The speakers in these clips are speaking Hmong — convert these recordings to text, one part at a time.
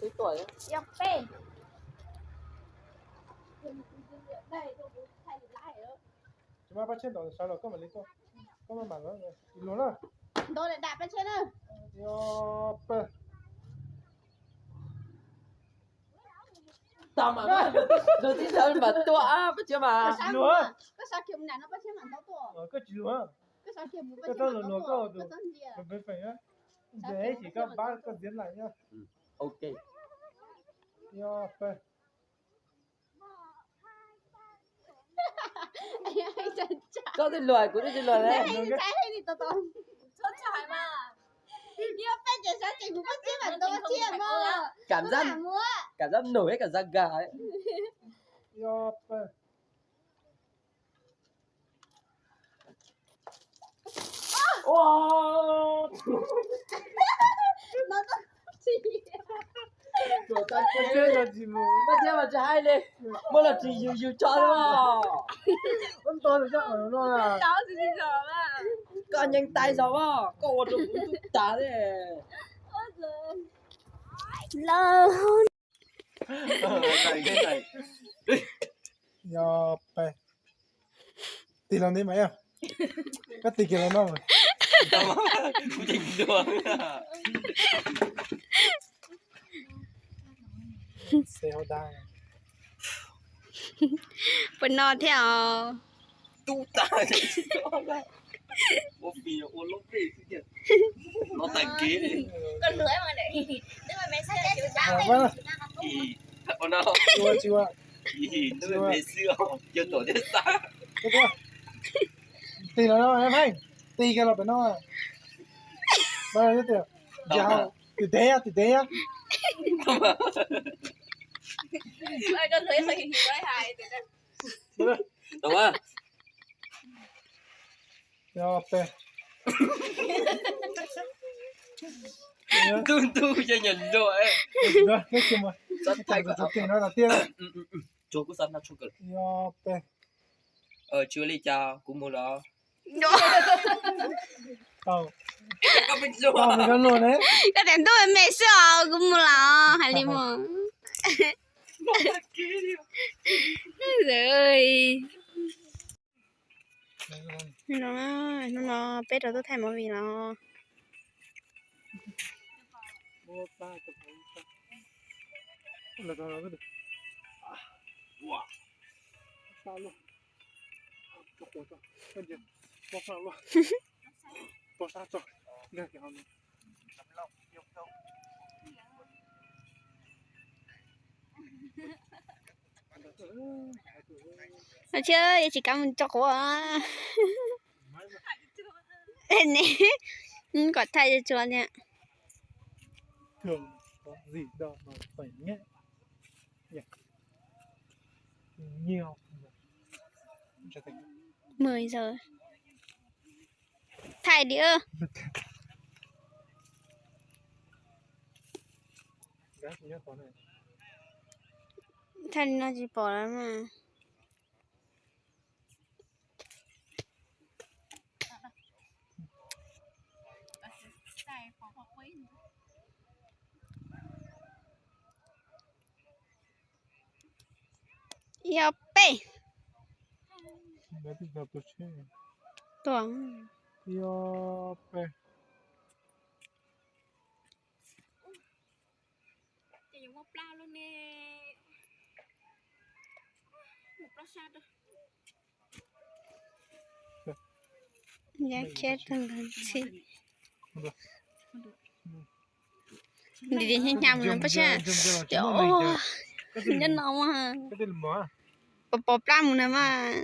Tsis muaj paj tshiab ntawm sawv los koj mam li tuaj. Koj maj mam luag na. Ntau daim paj tshiab na. Yog peb. Tau mas, luag tib sawv mas tuaj paj tshiab mas. Koj sawv kiag mus nram no paj tshiab mam ntau tuaj. Koj tsis luag. Koj sawv kiag mus paj tshiab mam ntau tuaj. Koj txhob ntsia. Ntsia ib chim koj pab koj ntxiab lawm. Ok. Yog peb. Koj twb luag kuv twb tsis luag li. Cảm giác, cảm giác nổi ấy, cảm giác gà ấy. Yog peb. Paj tshiab mas tsis hais li, muab los tsis yus yus tso li os. Koj nyeem tais zog os, koj ua rau kuv ntub tas li. Lawm. Yog peb. Tig los ntej mas yog. Koj tig kiag los no. Xeb hauv dab. Puas no thiab os? Tub tas. Ua tais kev. Tsis ua, tsis ua. Tig los no, Pheej. Tig kiag los pem no. Tig dev, tig dev. Tau. Yog peb. Ntub ntub cov nyuam nruas. Txhob thaij kuv tus kheej no tiag. Yog peb. Tsis ua li cas, kuv mus los. Koj tias ntuj me xwb os, kuv mus los hais li mus. Hnub no peb rov tuaj thaij movie los. Thiab yuav tsis kam mus tso quav. Ne, kom thaij tsuas thiab. Mười giờ. Thaij đi ơ. Thaij li no tsis pom lawm mas. Yog peb. Tuaj. Yog peb. Ces yuav muaj plab lub ne. Muaj plab sab rau. Yog khiav rau ntawd txhij. Ntim ntim hnyav hnyav mus no pab sab. Nyob no mas pos pos plab mus na mas.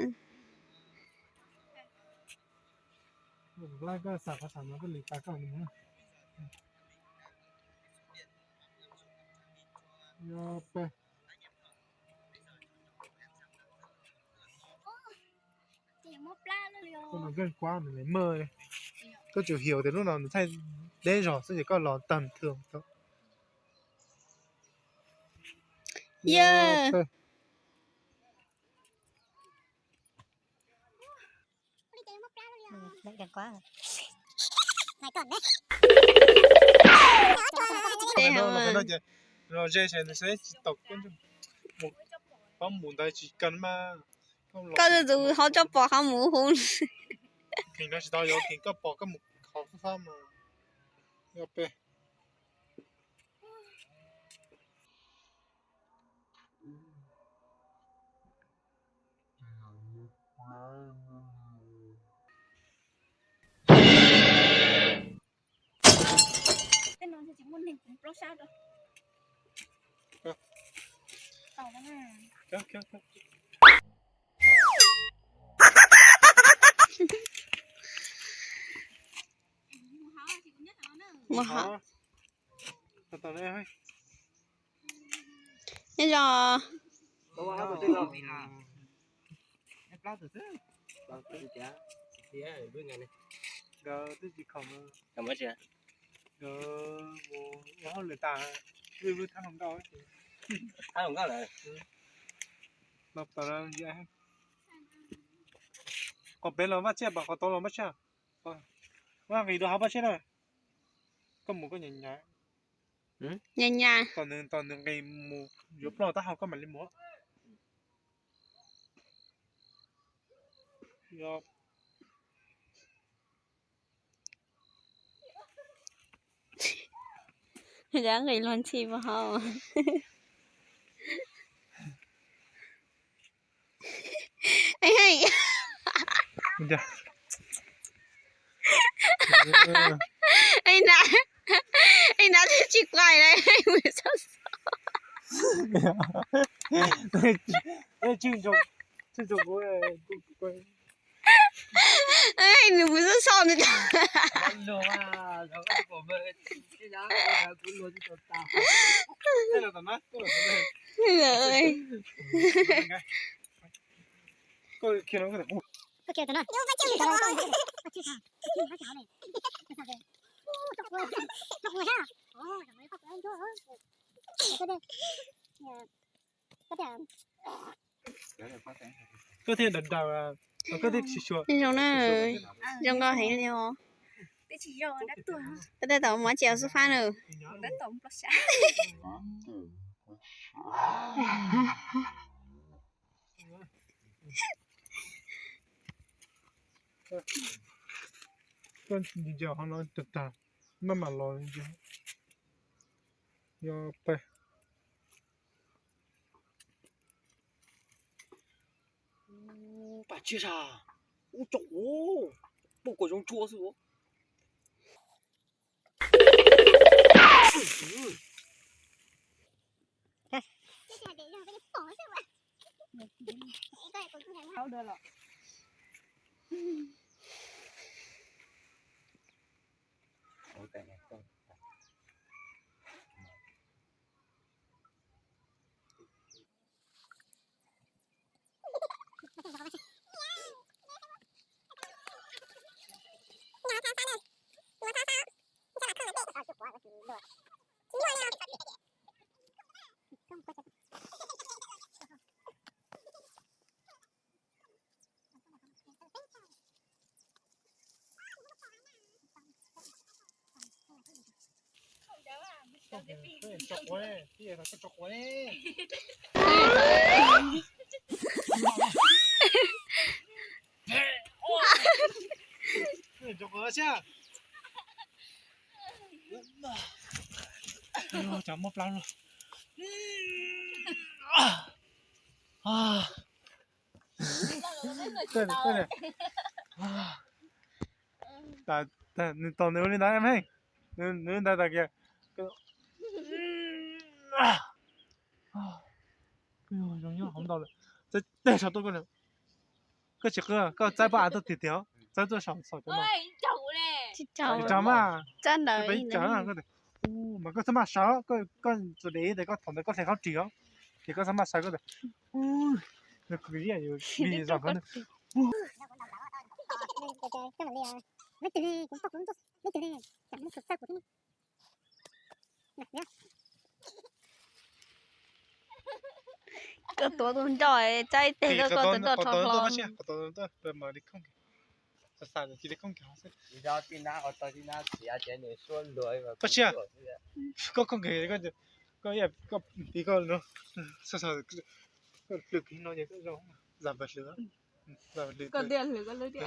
Koj nws nkeeg kuab nws nws maj, koj tsuas hiểu tias lub no nws thaij deb zog xwb ces koj los tag thường thôi. Yog. Tes hov. Los ze ces nws saib tsis tau koj mus, pab mus ntawd tsis kawg mas. Koj tus tus ho coj pom qhov mus hu. Kheev no tsis tau, yuav kheev koj pom koj mus qhov fab fab mas. Yog peb. Mus hov. Nyob zoo. Nkawd twb tsis khoom, nkawd mus ua hauj lwm tas, lwj lwj thab hluas nkauj ces. Los tom, qhov pem los Vaj Tshiab, pom qhov tod los Vaj Tshiab. Vaj nqis rau hauv Vaj Tshiab na. Koj mus koj nyas nyas. Nyas nyas. Tom nws, tom nws nqis mus yuav ploj taub hau koj mam li mus. Yog nqis luag ntxhi puas hauv? Ib nrab, ib nrab twb tsis quaj li, mus xauj xauj. Nws mus xauj xauj nws. Koj thiaj daws daws, koj thiaj tsis xyuas. Zoo na, zoo nkauj heev li os. Koj tej tom mus tsev xub fab na. Koj ntsia ho no tag tag, maj mam los ntsia. Yog pes. Pam tsiaj sa, ub tsob quav, poj kuam zoo tshua xwb. Cov muaj plab luaj. Nws tos nws ua li ntawd me, nws ua li ntawd tas kiag. Zoo nyob hauv ntau lawm. Tej saum tuaj koj na. Koj tsis qw, koj txaib pob av tuaj tiag tiag, txaib tuaj saum saum cov no. Tsis raug mas, peb cav mas koj txhob maj sawv, koj txuas dev tes koj thaum ntawd koj hle qhov ris os, ces koj txhob maj sawv koj. Koj tuav tus nroj, txaib tes koj tuav nroj rho hlo. Koj khoom, koj khoom, Koj, koj tiv koj no, koj hlwb kiag no ces koj zoo, zam npawg hlwb, zam npawg hlwb. Koj tias hlwb koj lub tias.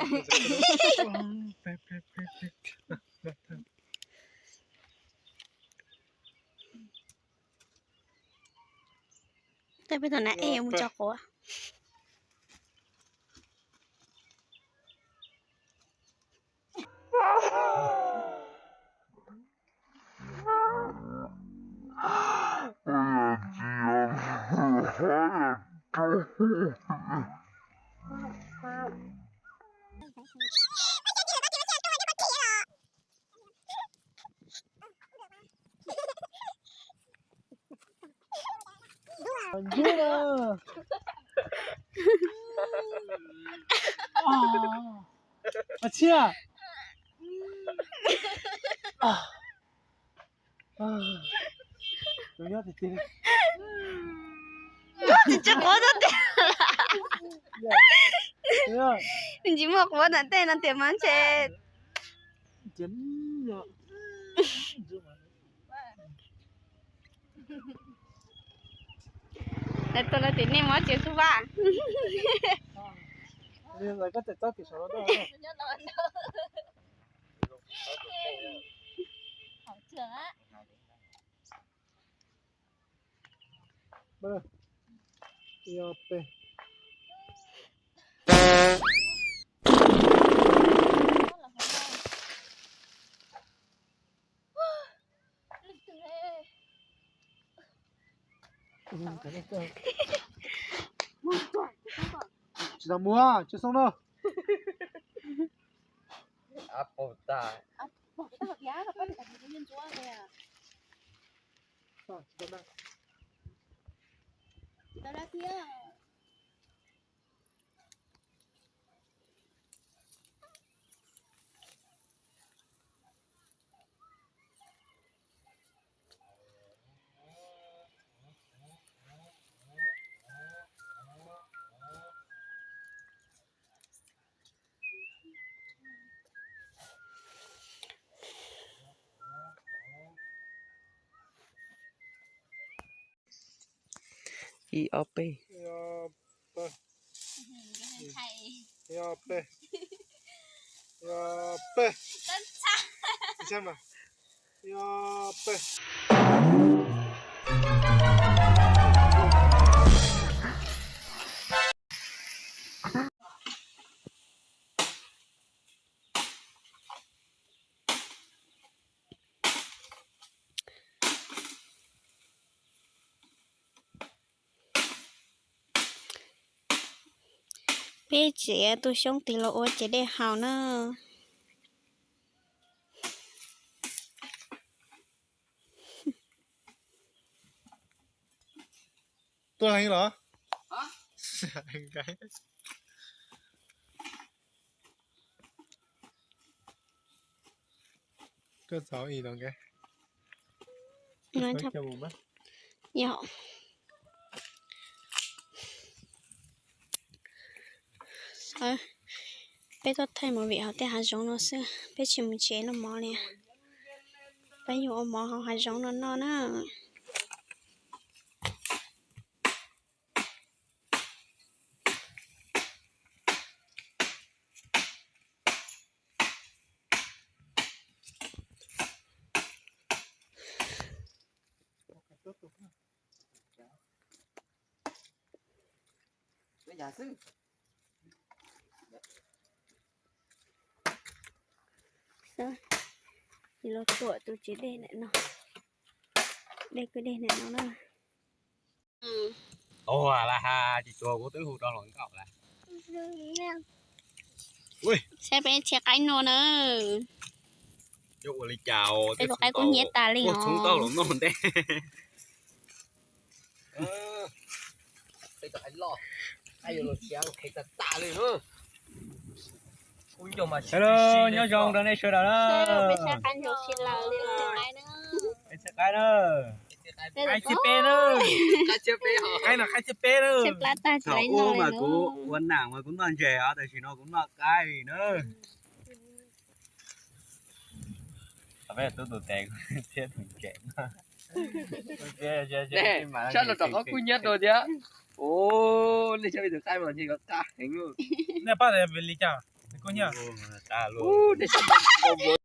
Tej peb tug nas ej mus tso quav. Ntsuab na. Ua txhiab. Tus nyob tiag tiag. Nyob tsis tsis quav tau tiag. Nws tsis muaj quav ntawm tej no tiag mas ntshe. Lawv tuaj lawv tias nej muab txiav xub vaj. Ib ob peb. Tsis tau muab, tsis xoo no. Ib ob peb. Ib ob peb. Ib ob peb. Ib ob peb. Peb tsev tu xyoob tig los ua tsev dej haus na. Tuaj heev los? Koj txaus ib los nka. Yog. Peb tuaj thaij movie hauv tej hav zoov no xwb, peb tsis mus tsev noj mov li. Peb yuav ua mov hauv hav zoov no noj na. Xwb, los tuam tus tsev dej ntawm no, dej kwj dej ntawm no na. Ua las has tsis tsuas kuv twb hu rau hluas nkauj lawm. Saib peb txhia qaib noj na. Ua li cas peb tus qaib kuj hnyiab tas li os. Txhoob tau los noj ntej. Hello, nyob zoo rau nej sawv daws na. Peb txhia qaib na. Qaib txhia peb na. Qaib no qaib txhia peb na. Thaum ub mas kuv ua nam mas kuv noj ntses os, tam sim no kuv noj qaib na. Peb tub tus tes thiab tus ntses no. Sab los rau qhov kub hnyiab rau thiab. Ua, nej saib tus qaib mas ntshe qab heev. Nej pab li cas? Kub hnyiab. Ua, nej saib npau npau.